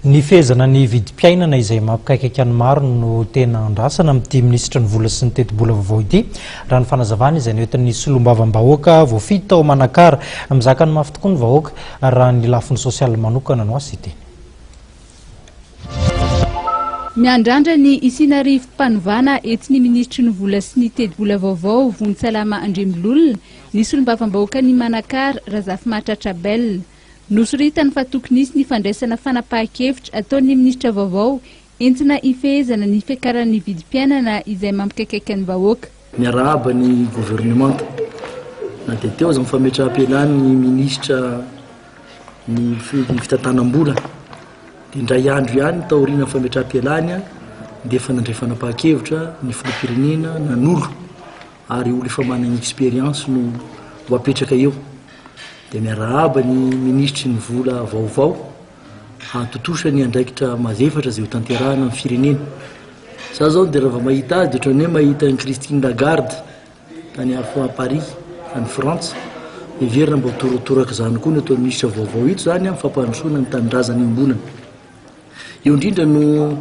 Ny fehezana ny vidim-piainana izay mampikaikaika ny maro no tena andrasana amin'ity minisitry ny vola sy ny tetibola vaovao ity, raha ny fanazavana izay noentin'ny solombavambahoaka voafidy tao Manakara. Mizaka ny mafy tokoa ny vahoaka raha ny lafiny sosialy manokana no asian-teny. Miandrandra ny hisiana rivo-panovana entin'ny minisitry ny vola sy ny tetibola vaovao Vonintsalama Andriamilolona ny solombavambahoakan'i Manakara Razafimahatratra Abel. Nosoritany fa tokony hisy ny fandraisana fanapahan-kevitra ataon'ny minisitra vaovao entina hifehezana ny fiakaran'ny vidim-piainana izay mampikaikaika ny vahoaka. Miarahaba ny governemanta. Na dia teo aza ny fametraham-pialan'ny minisitra ny fitantanam-bola dia indray andro ihany taorian'ny fametraham-pialany dia efa nandray fanapahan-kevitra ny filoham-pirenena nanolo ary olo efa manana expérience no ho apetraka eo. Dia miarahaba ny minisitry ny vola vaovao hahatontosa ny andraikitra mazefatra izay ho tanterahana amin'ny firenena. Za zao dia raha vao mahita azy dia ohatran'ny hoe mahita an'i Christine Lagarde tany à Paris, any Frantsa. Heverina mba ho toratoraka izany koa ny ataon'ny minisitra vaovao ito izany amin'ny fampandrosoana ny tanindrazana iombonana. Eo indrindra no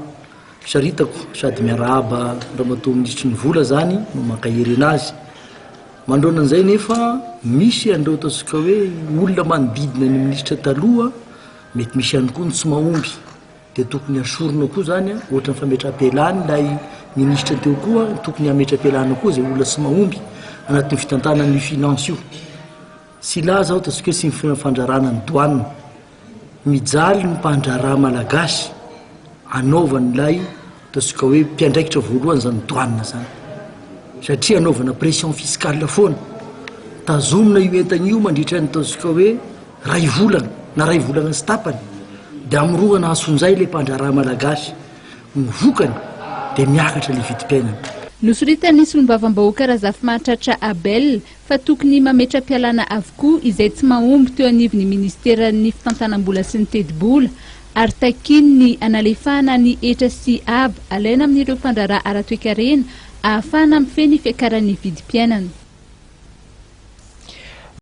saritako sady miarahaba an-dRamatoa Minisitry ny vola izany no mankahery anazy. Manoloana an'izay nefa misy an'ireo ataontsika hoe olona manodidina ny minisitra taloha, mety misy ihany koa ny tsy mahomby dia tokony asorina koa izany ohatran'ny fametraham-pialany ilay minisitra teo koa tokony hametra-pialana koa izay olona tsy mahomby anatin'ny fitantanana io finance io. Tsy hilaza aho ataontsika hoe tsy ny fandrarana ny douane. Mijaly ny mpandraharaha malagasy anaovan'ilay ataontsika hoe mpiandraikitra voalohany izany douane izany satria anaovana pression fiscale foana. Tazomina io entana io mandritra ny ataontsika hoe ray volana na ray volana sy tapany dia amoronana antsonjay ilay mpandraharaha malagasy. Ny vokany dia miakatra ilay vidim-piainana. Nosoritan'ny solombavambahoaka Razafimahatratra Abel fa tokony mametra-pialana avokoa izay tsy mahomby teo anivon'ny minisiteran'ny fitantanam-bola sy ny tetibola ary takiany ny hanalefahana ny hetra sy haba alaina amin'ireo mpandraharaha ara-toekarena ahafahana mifehy ny fiakaran'ny vidim-piainana.